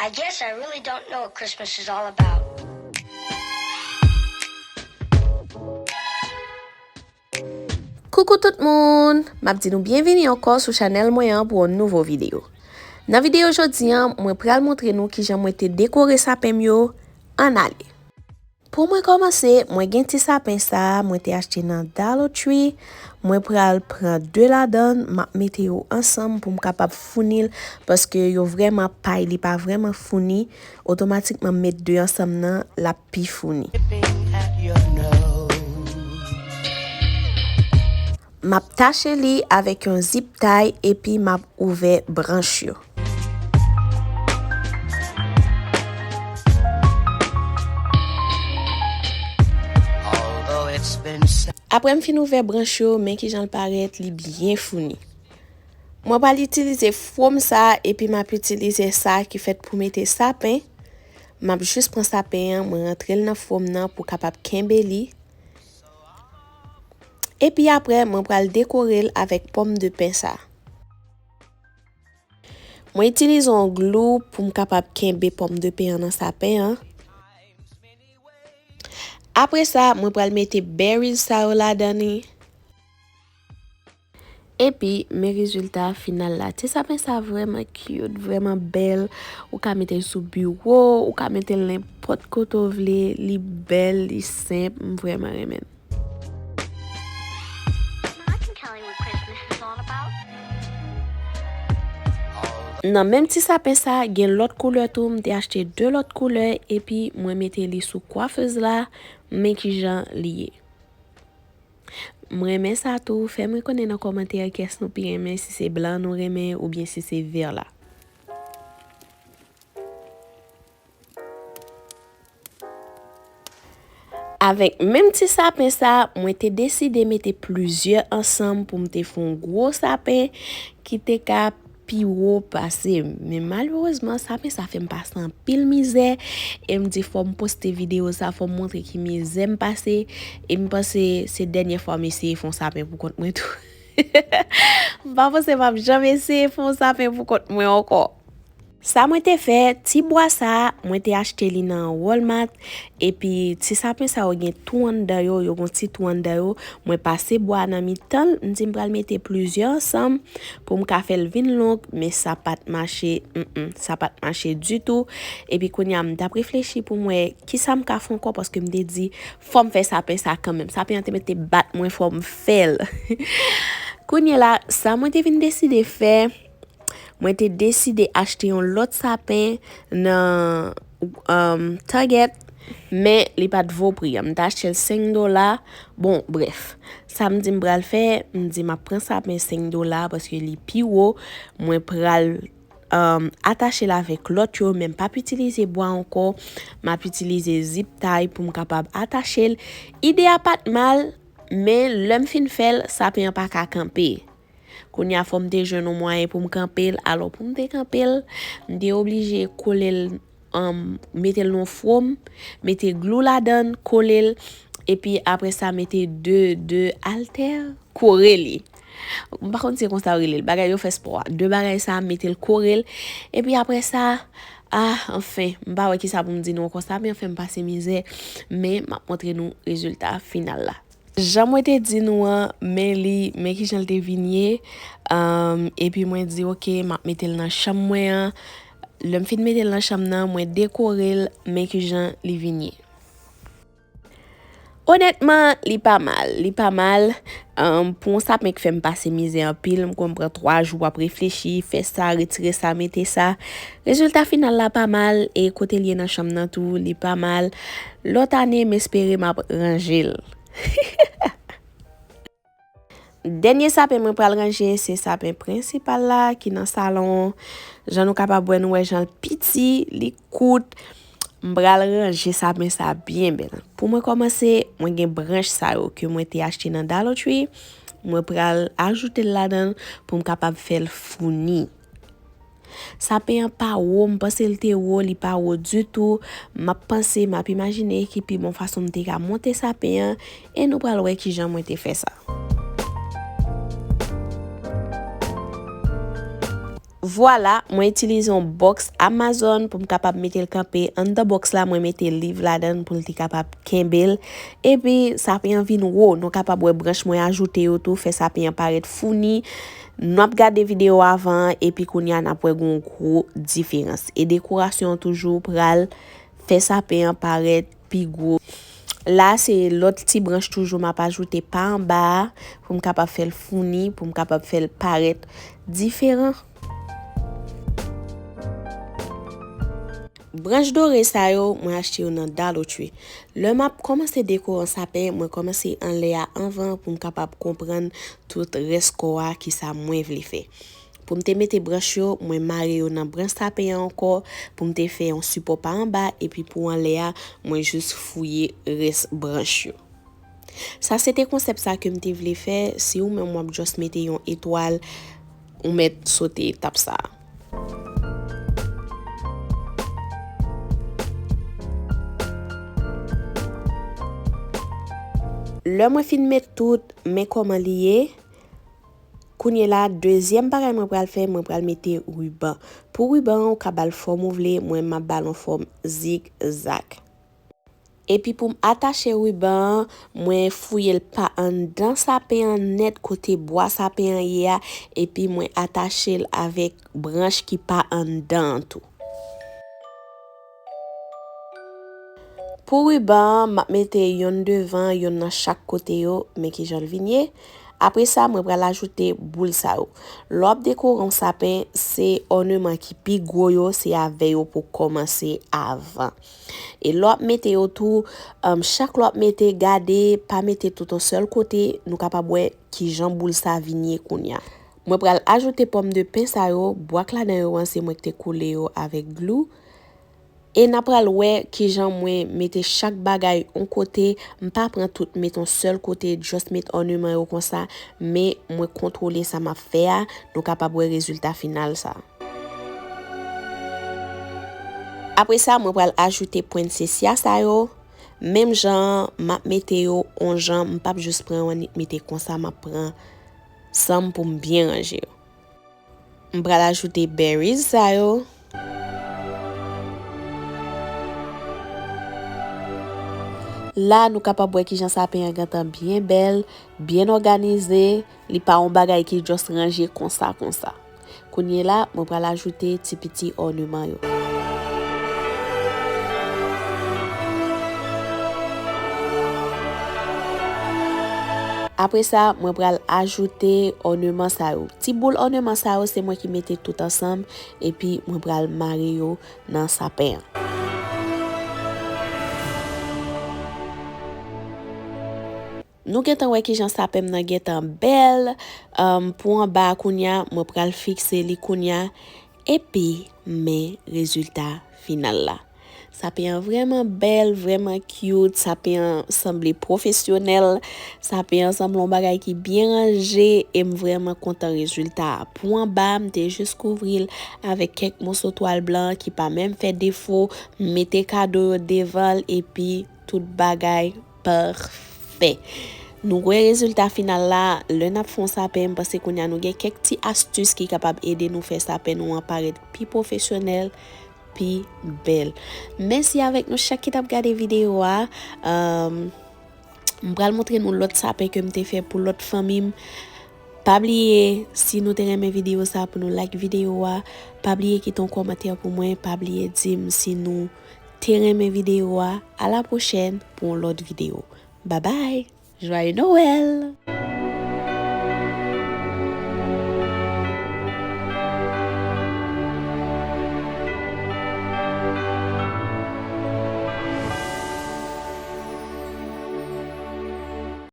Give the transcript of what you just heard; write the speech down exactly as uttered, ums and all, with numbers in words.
I guess I really don't know what Christmas is all about. Koukou tout moun! M ap di nou byenvini ankò sou chanèl mwen an pou yon nouvo videyo. Nan videyo jodi an, mwen pral montre nou kijan mwen te dekore sapen m yo. Ann ale! Pou mwen kòmanse, mwen gen ti sapen sa a, mwen te achte nan Dollar Tree. Mwen pral pran de ladan l, m ap mete yo ansanm pou m kapab founi l, paske yo vrèman pay, li pa vrèman founi. Otomatikman, m met de ansanm nan, l ap pi founi. M ap tache li avèk yon zip tie epi m ap ouvè branch yo. Apre m fin ouvè branch yo, men kijan l parèt, li byen founi. Mwen pral itilize fwom sa a, epi m ap itilize sa a ki fèt pou mete sapen. M ap jis pran sapen an, mwen rantre l nan fwom nan pou kapab kenbe li. Epi apre, mwen pral dekore l avèk pòmdepen sa. Mwen itilize yon glou pou m kapab kenbe pòmdepen an nan sapen an. Apre sa, mwen pral mete berries sa yo ladan li. Epi, men rezilta final la. Ti sapen sa vrèman cute, vrèman bèl. Ou ka mete l sou biwo, ou ka mete l nenpòt kote w vle. Li bèl, li senp, m vrèman renmen l. Nan menm ti sapen sa, gen lòt koulè tou, m te achte de lòt koulè, epi mwen mete li sou kwafez la, men kijan li ye. M renmen sa tou, fè mwen konnen nan kòmantè kiyès nou pi renmen, si se blan nou renmen oubyen si se vè la. Avèk menm ti sapen sa, mwen te deside mete plizyè ansanm pou m te fè yon gwo sapen ki te ka pi wo pase m. Men malerezman, sapen sa fè m pase anpil mizè. E m di fò m poste videyo sa, fò m montre ki mizè m pase. E m panse se dènyè fwa m eseye fè yon sapen pou kont mwen tou. M pa panse m ap janm eseye fè yon sapen pou kont mwen ankò. Sa mwen te fè, ti bwa sa a, mwen te achte li nan Walmart, epi ti sapen sa yo gen twou anndan yo, yo gon ti twou anndan yo. Mwen pase bwa a nan mitan l, m di m pral mete plizyè ansanm pou m ka fè l vin long, men sa pa t mache, mm, mm, sa pa t mache ditou. Epi kounye a, m t ap reflechi pou m wè kisa m ka fè ankò, paske m te di, fò m fè sapen sa kanmenm. Sapen an te mete bat mwen, fò m fè l. Kounye a la, sa mwen te vin deside fè, mwen te deside achte yon lòt sapen nan, um, Target, men li pa t vo pri an. M te achte l senk dola. Bon, brèf. Sa m di m pral fè, m di m ap pran sapen senk dola paske li pi wo. Mwen pral, um, atache l avèk lòt yo, men m p ap itilize bwa ankò. M ap itilize zip tie pou m kapab atache l. Ide a pa t mal, men lè m fin fè l, sapen an pa ka kanpe. Kounye a, fò m te jwenn yon mwayen pou m kanpe l. Alò, pou m te kanpe l, m te oblije kole l, um, mete l nan fwom, mete glou ladan l, kole l, epi apre sa, mete de, de altè, kore li. M pa konn si se konsa yo rele l, bagay yo fè spò a. De bagay sa, mete l kore l, epi apre sa, ah, anfen, m pa wè kisa pou m di nou ankò, sapen an fè m pase mizè, men m ap montre nou rezilta final la. Jan mwen te di nou an, men li, men kijan l te vin ye. Um, epi mwen di, oke, m ap mete l nan chanm mwen an. Lè m fin mete l nan chanm nan, mwen dekore l, men kijan li vin ye. Onètman, li pa mal, li pa mal. Um, pou yon sapen ki fè m pase mizè anpil, m konn pran twa jou ap reflechi, fè sa, retire sa, mete sa. Rezilta final la pa mal, e kote l ye nan chanm nan tou, li pa mal. Lòt ane, m espere m ap ranje l. Dènye sapen mwen pral ranje, se sapen prensipal la ki nan salon. Jan nou kapab wè, nou wè jan l piti, li kout. M pral ranje sapen sa byen bèl. Pou mwen kòmanse, mwen gen branch sa yo ke mwen te achte nan Dollar Tree. Mwen pral ajoute l ladan l pou m kapab fè l founi. Sapen an pa wo, m panse l te wo, li pa wo ditou. M ap panse, m ap imajine ki pi bon fason m te ka monte sapen an, e nou pral wè kijan mwen te fè sa. Vwala, mwen itilize yon bòks Amazon pou m kapab mete l kanpe. Anndan bòks la, mwen mete liv ladan l pou l te kapab kenbe l. Epi, sapen an vin wo. Nou kapab wè branch mwen ajoute yo tou, fè sapen an parèt founi. N ap gade videyo avan an, epi kounye a n ap wè gen yon gwo diferans. E dekorasyon an toujou pral fè sapen an parèt pi gwo. La, se lòt ti branch toujou m ap ajoute pa anba a, pou m kapab fè l founi, pou m kapab fè l parèt diferan. Branch dore sa yo, mwen achte yo nan Dollar Tree. Lè m ap kòmanse dekore yon sapen, mwen kòmanse anlè a anvan pou m kapab konprann tout rès kò a, kisa mwen vle fè. Pou m te mete branch yo, mwen mare yo nan branch sapen an ankò, pou m te fè yon sipò pa anba, epi pou anlè a, mwen jis fouye rès branch yo. Sa se te konsèp sa ke m te vle fè, si ou menm w ap just mete yon etwal, ou mèt sote etap sa a. Lè mwen fin met tout, men kòman li ye. Kounye la, dezyèm bagay mwen pral fè, mwen pral mete riban. Pou riban an, ou ka ba l fòm ou vle, mwen m ap ba l yon fòm zigzag. Epi pou m atache riban an, mwen fouye l pa anndan sapen an nèt kote bwa sapen an ye a, epi mwen atache l avèk branch ki pa anndan an tou. Pou riban an, m ap mete yonn devan, yonn nan chak kote yo, men kijan l vin ye. Apre sa, mwen pral ajoute boul sa yo. Lè w ap dekore yon sapen, se òneman ki pi gwo yo, se avè yo pou w kòmanse avan. E lè w ap mete yo tou, um, chak lè w ap mete, gade, pa mete tout yon sèl kote, nou kapab wè kijan boul sa vin ye kounye a. Mwen pral ajoute pòm de pen sa yo, bwa k ladan yo an, se mwen ki te koule yo avèk glou. E n a pral wè kijan mwen mete chak bagay yon kote, m pa pran tout met yon sèl kote, just met òneman yo konsa, men mwen kontwole sa m ap fè a, nou kapab wè rezilta final sa. Apre sa, mwen pral ajoute pwennsesia sa yo, menm jan an, m ap mete yo yon jan, m p ap jis pran yon annik mete konsa, m ap pran san m pou m byen ranje yo. M pral ajoute berries sa yo. La, nou kapab wè kijan sapen an gentan byen bèl, byen òganize, li pa yon bagay ki just ranje konsa, konsa. Kounye la, mwen pral ajoute ti piti òneman yo. Apre sa, mwen pral ajoute òneman sa yo. Ti boul òneman sa yo, se mwen ki mete tout ansanm, epi mwen pral mare yo nan sapen an. Nou gentan wè kijan sapen m nan gentan bèl. Um, pou anba a kounye a, mwen pral fikse li kounye a. Epi, men rezilta final la. Sapen an vrèman bèl, vrèman cute, sapen an sanble pwofesyonèl, sapen an sanble yon bagay ki byen ranje, e m vrèman kontan rezilta a. Pou anba a, m te jis kouvri l avèk kèk moso twal blan ki pa menm fè defo, m mete kado yo devan l, epi tout bagay pafè. Nou wè rezilta final la, lè n ap fè yon sapen, m panse kounye a nou gen kèk ti astis ki kapab ede nou fè sapen nou an parèt pi pwofesyonèl, pi bèl. Mèsi avèk nou chak ki t ap gade videyo a. Um, m pral montre nou lòt sapen ke m te fè pou lòt fanmi m. Pa bliye, si nou te renmen videyo sa, pou nou like videyo a, pa bliye kite yon kòmantè pou mwen, pa bliye di m si nou te renmen videyo a. A la pwochèn pou yon lòt videyo. Babay! Joyeux Noël!